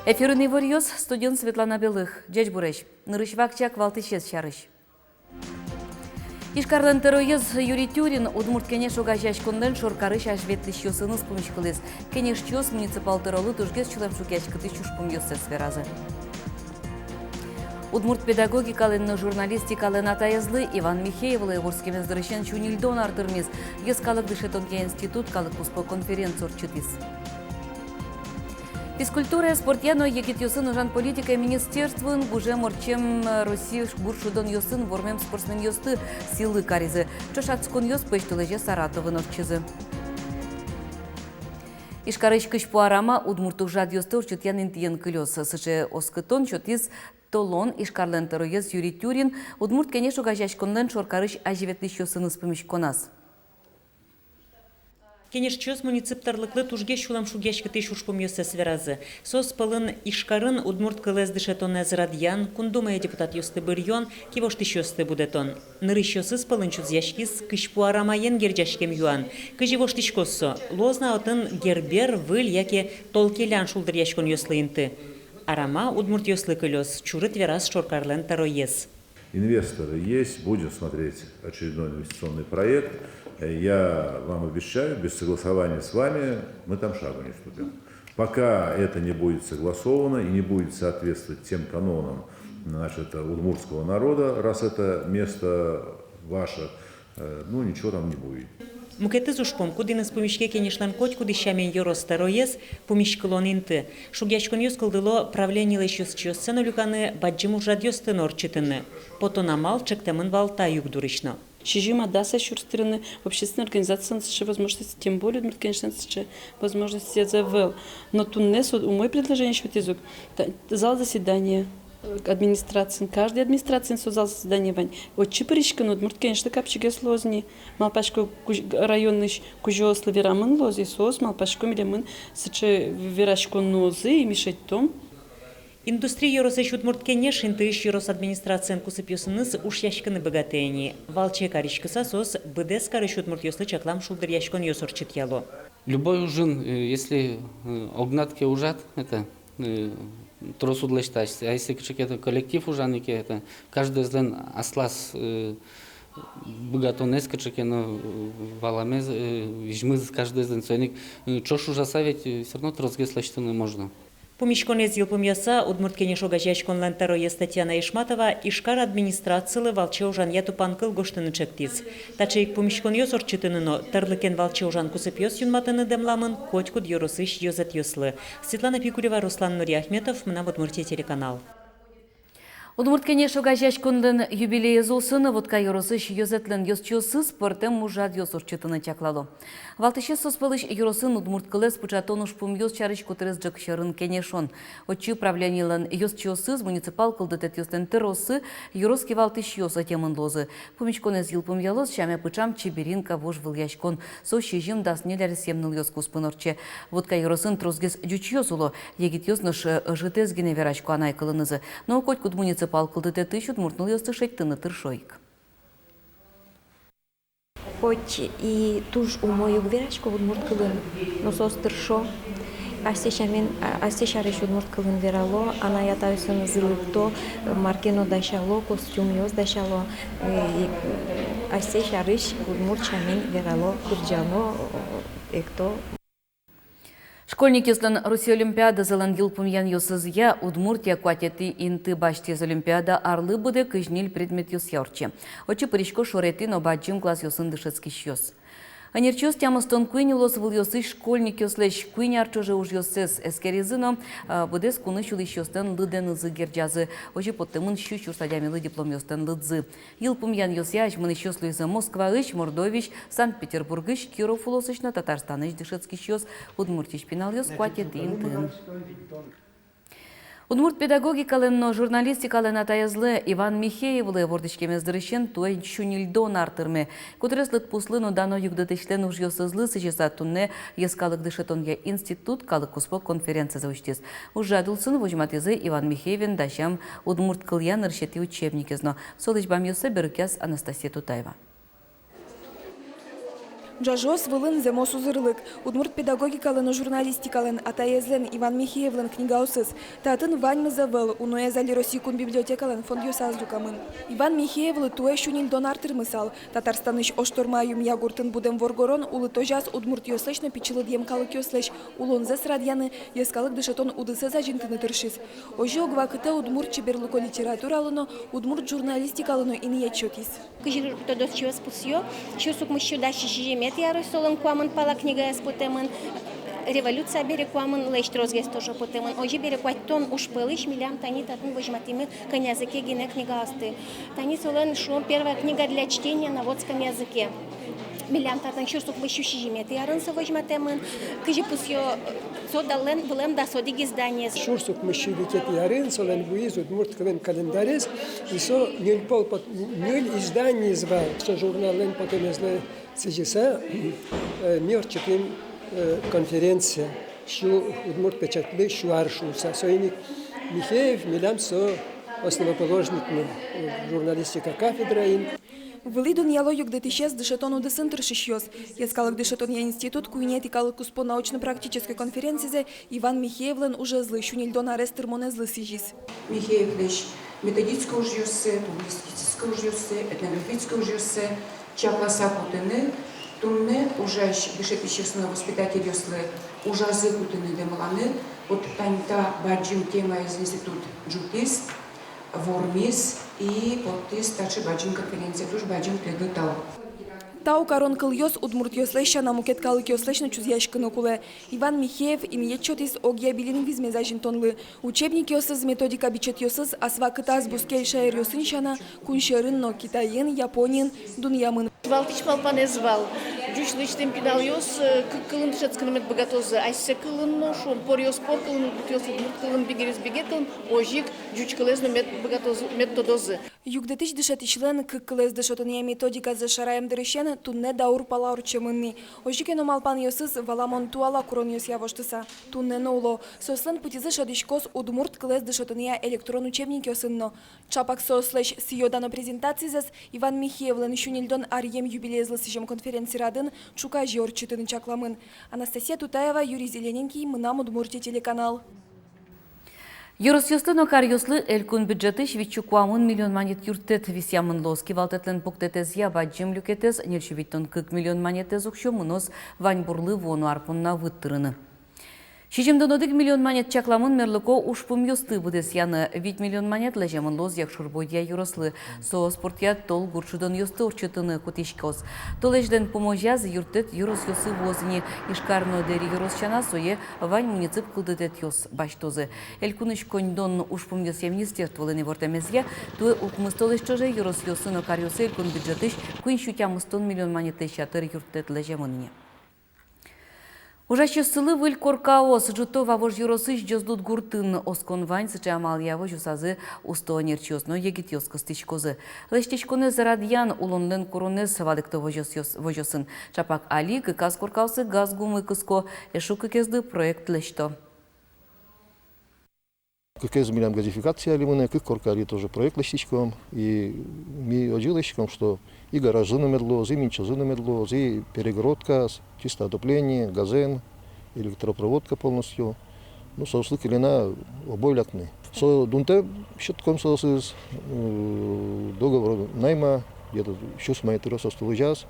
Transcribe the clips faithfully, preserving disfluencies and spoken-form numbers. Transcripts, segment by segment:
Эфирын иворъёс, студиын Светлана Белых. Ӟечбуресь! Нырысь вакчияк валтӥсез сярысь. Ижкарлэн тӧроез Юрий Тюрин Удмурт Кенеш огазеяськонлэн шоркарысь азьветлӥсьёсыныз пумиськылӥз. Кенешчиос муниципал тӧролы тужгес сюлэмшугъяськытӥсь ужпумъёссэс веразы. Удмурт педагогикалэн но журналистикалэн атаезлы Иван Михеевлы вордскемез дырысен сю ньыльдон ар тырмиз. Йӧскалык дышетонъя институт калык куспо конференци ортчытӥз. Физкультурая, спортъя но егитъёсын ужан политикая министерствоын гужем ортчем Россиысь гур шудонъёсын вормем спортсменъёсты сӥлы каризы. Ӵошатсконъёс пӧсьтолэзе Саратовын ортчизы. Ижкарысь кызьпу арама удмурт ужрадъёсты ортчытъян интыен кылёз. Сыӵе оскытон сётӥз толон Ижкарлэн тӧроез Юрий Тюрин Удмурт Кенеш огазеяськонлэн шоркарысь азьветлӥсьёсыныз пумиськоназ. Кенешчиос муниципал тӧрлыклы тужгес сюлэмшугъяськытӥсь ужпумъёссэс веразы. Соос пӧлын Ижкарын удмурт кылэз дышетонэз радъян, Кун Думае депутатъёсты быръён, кивоштӥсьёсты будэтон. Нырысьёсыз пӧлын чузъяськиз кызьпу арамаен герӟаськем юан. Кызьы воштӥськоз со, луоз на отын Гербер, Выль яке Толкелян шулдыръяськонъёслы инты. Арама удмуртъёслы кылёз, чурыт вераз шоркарлэн тӧроез. Инвесторы есть, будем смотреть очередной инвестиционный проект. Э, я вам обещаю, без согласования с вами мы там шагу не ступим. Пока это не будет согласовано и не будет соответствовать тем канонам, значит, удмуртского народа, раз это место ваше, э, ну, ничего там не будет. Мукетыз ужпум, кудӥныз пумиське Кенешлэн котькудӥз сямен ёрос тӧроез, пумиськылон инты. Шугъяськонъёс кылдыло правлениелэсь ёзчиоссэ но люканы, бадӟым ужрадъёсты но ортчытыны. Потон амал чектэмын вал та югдурысь но. Сизьым-а, дас-а сюрс тырыны общественной организациослэн сыӵе возможностез, тем более Удмурт Кенешлэн сыӵе возможностез ӧвӧл. Но туннэ со умой предложение сётӥз ук. Та-, зал заседания, э, администрациын, каждый администрациын со зал заседания вань. Отчы пыриськыны Удмурт Кенешлы капчигес луоз ни. Малпасько, куз-, районысь кузёослы верамын луоз, и соос, малпасько, милемын сыӵе вераськон нуозы, и ми шедьтом. Индустрия ёросысь Удмурт Кенеш интыысь ёрос администрациен кусыпъёсыныз ушъяськыны быгатэ ини. Валче кариськыса соос быдэс карысь удмуртъёслы чаклам шулдыръяськонъёс ортчытъяло. Любой ужын, э, если, э, огнад ке ужад, это, э, трос уд лэсьты, а если, а если кыӵе ке это коллектив ужаны ке, это каждыезлэн аслаз, э, быгатонэз кыӵе ке но, э, валамез, э, визьмыз каждыезлэн, соин ик, э, ӵош ужаса ведь, э, всё равно тросгес лэсьтыны можно. Пумиськонэз йылпумъяса, Удмурт Кенеш огазеяськонлэн тӧроез Татьяна Ишматова Ижкар администрацилы валче ужанъя тупанкыл гожтыны чектӥз. Таӵе ик пумиськонъёс ортчытыны но тӧрлыкен валче ужан кусыпъёс юнматыны дэмламын котькуд ёросысь ёзэтъёслы. Светлана Пикулева, Руслан Нуриахметов, «Мынам Удмуртие» телеканал. Удмурт Кенеш огазеяськонлэн юбилеез улсын Вотка ёросысь ёзэтлэн ёзчиосыз пӧртэм ужрадъёс ортчытыны чаклало. Валтӥсез соос пӧлысь ёросын удмурт кылэз пыӵатон ужпумъёс сярысь котырес ӝӧк сьӧрын кенешон. Отчы правлениелэн ёзчиосыз, муниципал кылдытэтъёслэн тӧрооссы, ёрос кивалтӥсьёс ӧтемын луозы. Пумиськонэз йылпумъялоз сяме пыӵам «Чеберинка» вожвылъяськон. Со сизьым-дас ньыль аресъем нылъёс куспын ортче. Вотка ёросын тросгес ӟучъёс уло. Егитъёс нош ӧжытэз гинэ верасько анай кылынызы. Но котькуд муниципал кылдытэтысь удмурт нылъёсты шедьтыны тыршо ик. Хоть и туж умой уг верасько удмурт кылын, но соос тыршо. Асьсэ сямен, а, асьсэ сярысь удмурт кылын верало, анай-атайёсынызы лыкто, мар ке но дасяло, костюмъёс дасяло, э, и, м, асьсэ сярысь удмурт сямен верало, кырӟало, э, экто. Школьникъёслэн Россия олимпиадазылэн йылпумъянъёсызъя Удмуртия куатетӥ инты басьтӥз. Олимпиада арлы быдэ кызь ньыль предметъёсъя ортче. Отчы пырисько шоретӥ но бадӟым классъёсын дышетскисьёс. Ӧнерчиос тямыстон куинь улосвылъёсысь школьникъёслэсь куинь ар ӵоже ужъёссэс эскеризы но, а, быдэс кунысь улӥсьёслэн лыдэнызы герӟазы. Озьы поттэмын сю сюрс адямилы дипломъёслэн лыдзы. Йылпумъянъёсъя азьмынӥсьёс луизы Москваысь, Мордовиысь, Санкт-Петербургысь, Киров улосысь но Татарстанысь дышетскисьёс. Удмуртиысь пиналъёс куатетӥ интыын. Удмурт педагогикалэн но журналистикалэн атаезлы Иван Михеевлы вордӥськемез дырысен туэ сю ньыльдон ар тырме. Котырес лыдпуслы но дано югдытӥсьлэн ужъёсызлы сӥзьыса туннэ Йӧскалык дышетонъя институт калык куспо конференцизэ усьтӥз. Ужрад улсын возьматӥзы Иван Михеевен дасям удмурт кылъя нырысетӥ учебникез но. Солэсь бамъёссэ берыкъяз Анастасия Тутаева. Ӝажыос вылын зэмос узырлык. Удмурт педагогикалэн но журналистикалэн атаезлэн Иван Михеевлэн книгаосыз. Татын ваньмыз ӧвӧл, уноез али Россиысь кун библиотекалэн фондъёсаз люкамын. Иван Михеевлы туэ сю ньыльдон ар тырмысал. Татарстанысь Оштормаа Юмъя гуртын будэм воргорон улытозяз удмуртъёслэсь но пичи лыдъем калыкъёслэсь улонзэс радъяны, йӧскалык дышетон удысэз азинтыны тыршиз. Озьы ог вакытэ удмурт чеберлыко литературалы но, удмурт журналистикалы но инъет сётӥз. Кызьы тодосчиос пусъё, сюрс укмыссю дас сизьыметӥ арозь солэн куамын пала книгаез потэмын, революция бере куамынлэсь тросгес тоже потэмын. Озьы бере куатьтон уж пӧлысь милям тани татын возьматӥмы кӧнязы ке гинэ книгаосты. Тани солэн, шуом, первая книга для чтения на вотском языке. Милям татын сюрс укмыссю сизьыметӥ арын со возьматэмын. Кызьы пусъё, со даллэн вылэм дас одӥг изданиез. Сюрс укмыссю витетӥ арын солэн вуиз удмурт кылын календарез, и со ньыль пол пот-, ньыль изданиез вал. Со журналлэн потэмезлы сӥзьыса, э, ми ортчытӥм, э, конференция, сю удмурт печатлы сю ар шуыса. Соин ик Михеев милям со основоположникмы, э, журналистика кафедраын. Вылӥ дунъяло югдытӥсез дышетон удысын тыршисьёс. Йӧскалык дышетонъя институт куинетӥ калыккуспо научно-практической конференцизэ Иван Михеевлэн ужезлы, сю ньыльдон арез тырмонэзлы сӥзиз. Михеевлэсь методической ужъёссэ, публицистической ужъёссэ, этнографической ужъёссэ чакласа кутыны, туннэ ужась дышетӥсьёслы но воспитательёслы ужазы кутыны, дэмланы, вот тани та бадӟым темаез институт ӝутӥз, вормиз, и поттӥз таӵе бадӟым конференция, туж бадӟым тӥледлы тау. Тау карон кылъёс удмуртъёслэсь сяна мукет калыкъёслэсь но чузъяськыны кулэ. Иван Михеев инъет сётӥз огъя билингвизмез азинтонлы. Учебникъёсыз, методика бичетъёсыз ас вакытаз бускель шаеръёсын сяна, кунсьӧрын но: Китайын, Япониын, дунъямын. Валтӥсь малпанэз вал ӟуч лэсьтэм пиналъёс, э, кык кылын дышетскыны мед быгатозы: асьсэ кылын но, шуом, поръёс пор кылын, удмуртъёс удмурт кылын, бигеръёс бигер кылын, озьы ик ӟуч кылэз но мед быгатозы, мед тодозы. Югдытӥсь дышетӥсьлэн кык кылэз дышетонъя методиказэ шараям дырысен туннэ даур пала ортчемын ни. Озьы ке но, малпанъёсыз, валамон, туала куронъёсъя воштыса, туннэ но уло. Соослэн пытьызы шӧдӥськоз удмурт кылэз дышетонъя электрон учебникъёсын но. Чапак соослэсь сӥё-дано презентацизэс Иван Михеевлэн сю ньыльдон аръем юбилеезлы сӥзем конференци радын ӵуказе ортчытыны чакламын. Анастасия Тутаева, Юрий Зелененький, «Мынам Удмуртие» телеканал. Ёросъёслы но каръёслы элькун бюджетысь витьсю куамын миллион манет юрттэт висъямын луоз. Кивалтэтлэн пуктэтэзъя, бадӟым люкетэз, ньыльсю витьтон кык миллион манетэз уксё, мыноз ваньбурлы вуоно ар понна выт тырыны. Сизьымдон одӥг миллион манет чакламын мерлыко ужпумъёсты быдэсъяны. Вить миллион манет лэземын луоз Якшур-Бӧдья ёрослы. Со спортъя тол гурт шудонъёсты ортчытыны кутӥськоз. Толэзьлэн пумозяз юрттэт ёросъёсы вуоз ини. Ижкар но Дэри ёрос сяна сое вань муниципал кылдытэтъёс басьтозы. Элькунысь коньдон но ужпумъёсъя министерстволэн ивортэмезъя, туэ укмыс толэзь ӵоже ёросъёсы но каръёсы элькун бюджетысь куинь сю тямыстон миллион манетлэсь ятыр юрттэт лэземын ини. Ужасьёссылы выль коркаос ӝуто Вавож ёросысь Ӟозлуд гуртын. Оскон вань, сыӵе амалъя возёсазы усто ӧнерчиос но егитъёс кыстӥськозы. Лэсьтӥськонэз радъян улонлэн куронэз валэкто возёсъёс-, возёсын. Чапак али кыказ коркаосы газ гумы кыско, эшшо кыкезлы проект лэсьто. Кыкез милям газификация али мынэ, кык корка али тоже проект лэсьтӥськом. И ми озьы лэсьтӥськом, что и гаражзы но мед луоз, и минчозы но мед луоз, и перегородкаос, чисто отопление, газэн, электропроводка полностью. Ну, соослы кыле на обой лякны. Со дунтэ сётӥськом соосыз, э, договор найма, где-то сюрс мае тыро соос тулысаз.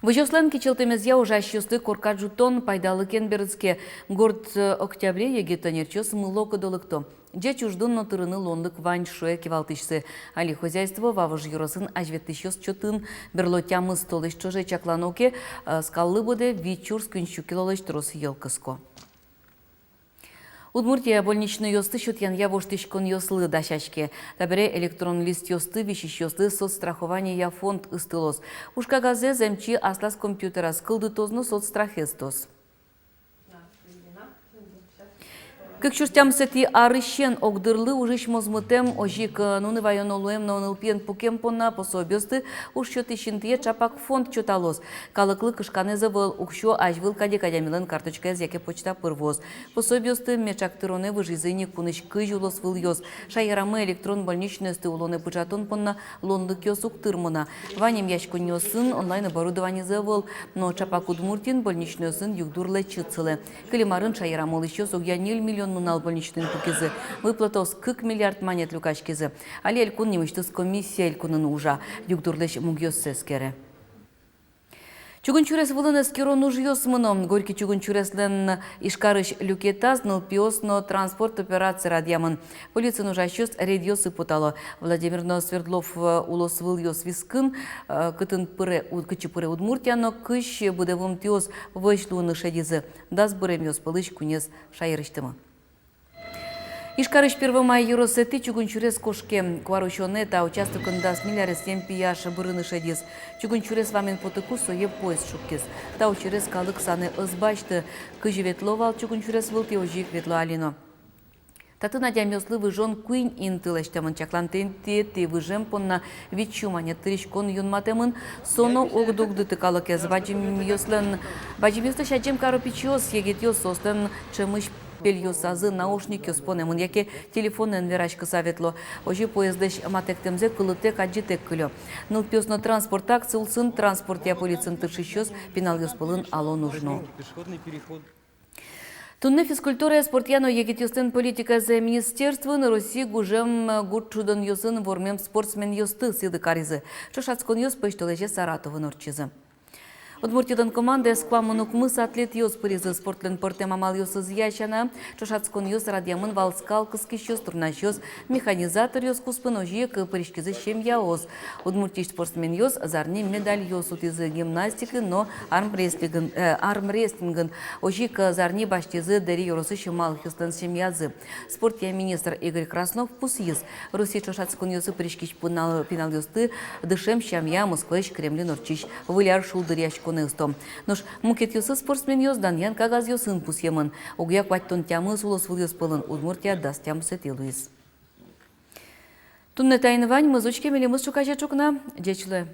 Возёслэн кичӧлтэмезъя, ужасьёслы корка ӝутон пайдалыкен берытске. Горд Октябре егит ӧнерчиос мылокыдо лыкто. Ӟеч уждун но тырыны луонлык вань, шуэ кивалтӥсьсы. Али хозяйство Вавож ёросын азьветлӥсьёс чотын. Берло тямыс толэзь ӵоже чаклано ке, э, скаллы быдэ вить сюрс куинь сю килолэсь трос йӧл кыско. Удмуртия больничныйёсты сётъянъя воштӥськонъёслы дасяське. Табере электрон листъёсты висисьёслы соцстрахованиея фонд ыстылоз. Уж кагазэз эмчи аслаз компьютераз кылдытоз но соцстрахе ыстоз. Кык сюрс тямысэтӥ арысен огдырлы ужысь мозмытэм, озьы ик нуны ваёно луэм но нылпиен пукем понна пособиосты уж сётӥсь интые ӵапак фонд чоталоз. Калыклы кышканэз ӧвӧл, уксё азьвыл кадь ик адямилэн карточкаез яке почта пыр вуоз. Пособиосты меӵак тыронэ выжизы ини кунысь кызь улосвылъёс. Шаерамы электрон больничнойёсты улонэ пыӵатон понна луонлыкъёс уг тырмо на. Вань эмъяськонниосын онлайн оборудованизы ӧвӧл, но ӵапак Удмуртиын больничнойёсын югдур лэчыт сылэ. Кылем арын шаерамы улӥсьёс огъя ньыль миллион нунал больничноын пукизы. Выплатаос кык миллиард манет люкаськизы. Али элькун нимысьтыз комиссия элькунын ужа, югдурлэсь мугъёссэ эскере. Чугун сюрес вылын эскерон ужъёс мыно. Горький чугун сюреслэн Ижкарысь люкетаз нылпиос но транспорт операция радъямын. Полициын ужасьёс рейдъёсы потало. Владимир но Свердлов, э, улосвылъёс вискын, э, кытын пыре, у-, кытчы пыре Удмуртия но кызь быдэ вуымтэос вӧсь луыны шедизы. Дас быремъёс пӧлысь куинез шаерысьтымы. Ижкарысь Первомай ёросэтӥ чугун сюрес кошке. Куарусёнэ та участокын дас ньыль аресъем пияш бырыны шедиз. Чугун сюрес вамен потыку сое поезд шуккиз. Та учырез калык санэ ӧз басьты. Кызьы ветло вал чугун сюрес вылтӥ, озьы ик ветло али но. Татын адямиослы выжон куинь инты лэсьтэмын. Чаклантэм интые выжем понна вить сю манет тыриськон юнматэмын. Со но уг дугдыты калыкез. Бадӟымъёслэн, бадӟымъёслэсь адӟем каро пичиос, егитъёс, соослэн ӵемысь пельёсазы наушникъёс понэмын яке телефонэн вераськыса ветло. Озьы поездлэсь матэктэмзэ кылытэк адӟытэк кылё. «Нылпиос но транспорт» акци улсын транспортъя полициын тыршисьёс пиналъёс пӧлын алон уж но. Туннэ физкультурая, спортъя но егитъёслэн политиказыя министерствоын Россия гужем гурт шудонъёсын вормем спортсменъёсты сӥлы каризы. Ӵошатсконъёс пӧсьтолэзе Саратовын ортчизы. Удмуртилэн командаез куамын укмыс атлетъёс пыризы. Спортлэн пӧртэм амалъёсызъя сяна, ӵошатсконъёс радъямын вал скал кыскисьёс, турнасьёс, механизаторъёс куспын, озьы ик пыриськизы семьяос. Удмуртиысь спортсменъёс зарни медальёс утӥзы гимнастикаын но армрестлигын-, э, армрестлингын. Озьы ик зарни басьтӥзы Дэри ёросысь малпанъёслэн семьязы. Спортъя министр Игорь Краснов пусйиз: Россиысь ӵошатсконъёсы пыриськись пинал-, пиналъёсты дышем сямъя Москваысь Кремльын ортчись выль ар шулдыръяськонэ ысто. Нош мукетъёсыз спортсменъёс данъян кагазъёсын пусъемын. Огъя куатьтон тямыс улосвылъёс пӧлын Удмуртия дас тямысэтӥ луиз. Туннэ таин ваньмыз. Учке милемыз ӵуказе ӵукна. Ӟеч луэ.